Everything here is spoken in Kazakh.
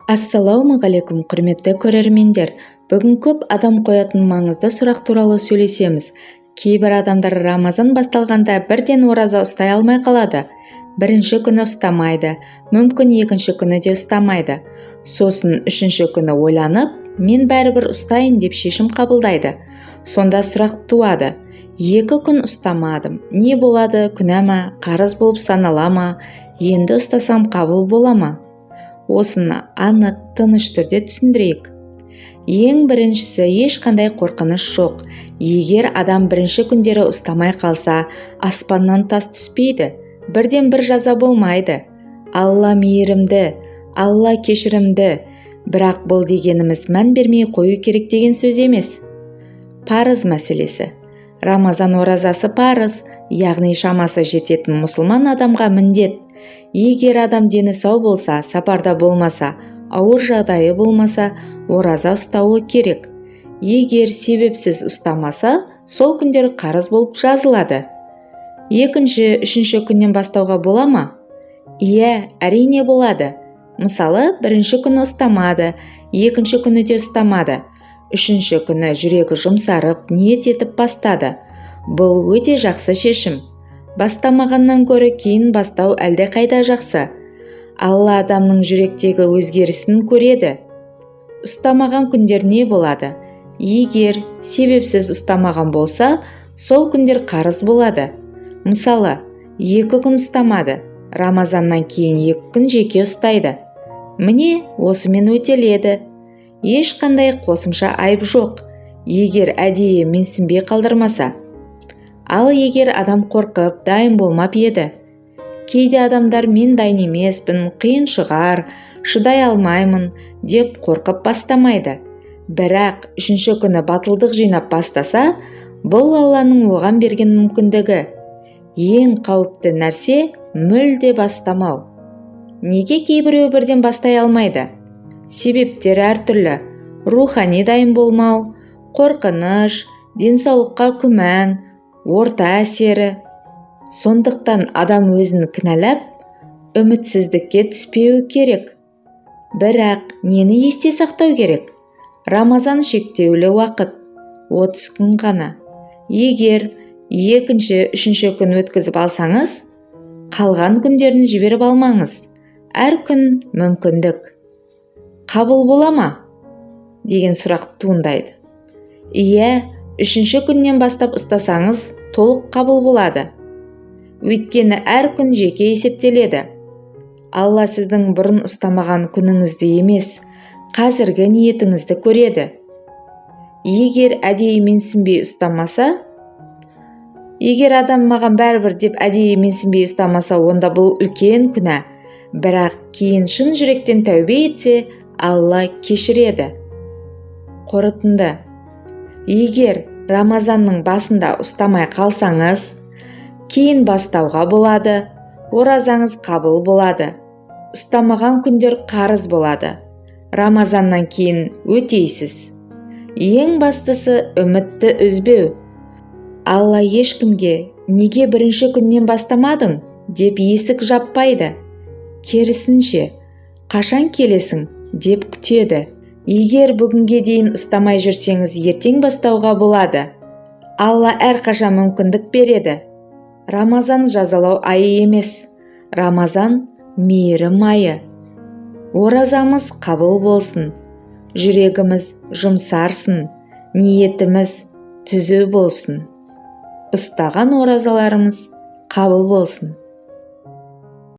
Ассалаумағалейкум, құрметті көрермендер! Бүгін көп адам қоятын маңызды сұрақ туралы сөйлесеміз. Кейбір адамдар Рамазан басталғанда бірден ораза ұстай алмай қалады. Бірінші күні ұстамайды, мүмкін, екінші күні де ұстамайды. Сосын үшінші күні ойланып, мен бәрібір ұстайын деп шешім қабылдайды. Сонда сұрақ туады: 2 күн ұстамадым, не болады? Күнә ма? Қарыз болып санала ма? Енді ұстасам, қабыл бола ма? Осыны анық, тыныш түрде түсіндірейік. Ең біріншісі, ешқандай қорқыныш жоқ. Егер адам бірінші күндері ұстамай қалса, аспаннан тас түспейді, бірден бір жаза болмайды. Алла мейірімді, Алла кешірімді. Бірақ бұл дегеніміз мән бермей қою керек деген сөз емес. Парыз мәселесі. Рамазан оразасы парыз, яғни шамасы жететін мұсылман адамға міндет. Егер адам дені сау болса, сапарда болмаса, ауыр жағдайы болмаса, ораза ұстауы керек. Егер себепсіз ұстамаса, сол күндер қарыз болып жазылады. Екінші, үшінші күннен бастауға бола ма? Иә, әрине, болады. Мысалы, бірінші күні ұстамады, екінші күні де ұстамады, үшінші күні жүрегі жұмсарып, ниет етіп бастады. Бұл өте жақсы шешім. Бастамағаннан гөрі кейін бастау әлдеқайда жақсы. Алла адамның жүректегі өзгерісін көреді. Ұстамаған күндер не болады? Егер себепсіз ұстамаған болса, сол күндер қарыз болады. Мысалы, 2 күн ұстамады, Рамазаннан кейін 2 күн жеке ұстайды. Міне, осымен өтеледі. Ешқандай қосымша айып жоқ, егер әдейі менсінбей қалдырмаса. Ал егер адам қорқып, дайын болмап еді? Кейде адамдар мен дайын емеспін, қиын шығар, шыдай алмаймын деп қорқып бастамайды. Бірақ үшінші күні батылдық жинап бастаса, бұл Алланың оған берген мүмкіндігі. Ең қауіпті нәрсе – мүлде бастамау. Неге кейбіреуі бірден бастай алмайды? Себептер әртүрлі: рухани дайын болмау, қорқыныш, денсаулыққа күмән, орта әсері. Сондықтан адам өзін кінәлап, үмітсіздікке түспеуі керек. Бірақ нені есте сақтау керек? Рамазан шектеулі уақыт, 30 күн ғана. Егер екінші, үшінші күн өткізіп алсаңыз, қалған күндерін жіберіп алмаңыз. Әр күн мүмкіндік. Қабыл бола ма деген сұрақ туындайды. Иә, үшінші күннен бастап ұстасаңыз, толық қабыл болады. Өйткені әр күн жеке есептеледі. Алла сіздің бұрын ұстамаған күніңізді емес, қазіргі ниетіңізді көреді. Егер әдейі менсінбей ұстамаса? Егер адам маған бәрібір деп әдейі менсінбей ұстамаса, онда бұл үлкен күнә. Бірақ кейін шын жүректен тәубе етсе, Алла кешіреді. Қорытынды. Егер Рамазанның басында ұстамай қалсаңыз, кейін бастауға болады, оразаңыз қабыл болады. Ұстамаған күндер қарыз болады, Рамазаннан кейін өтейсіз. Ең бастысы – үмітті үзбеу. Алла ешкімге неге бірінші күннен бастамадың деп есік жаппайды. Керісінше, қашан келесің деп күтеді. Егер бүгінге дейін ұстамай жүрсеңіз, ертең бастауға болады. Алла әрқашан мүмкіндік береді. Рамазан жазалау айы емес, Рамазан мейірім айы. Оразамыз қабыл болсын, жүрегіміз жұмсарсын, ниетіміз түзу болсын. Ұстаған оразаларымыз қабыл болсын.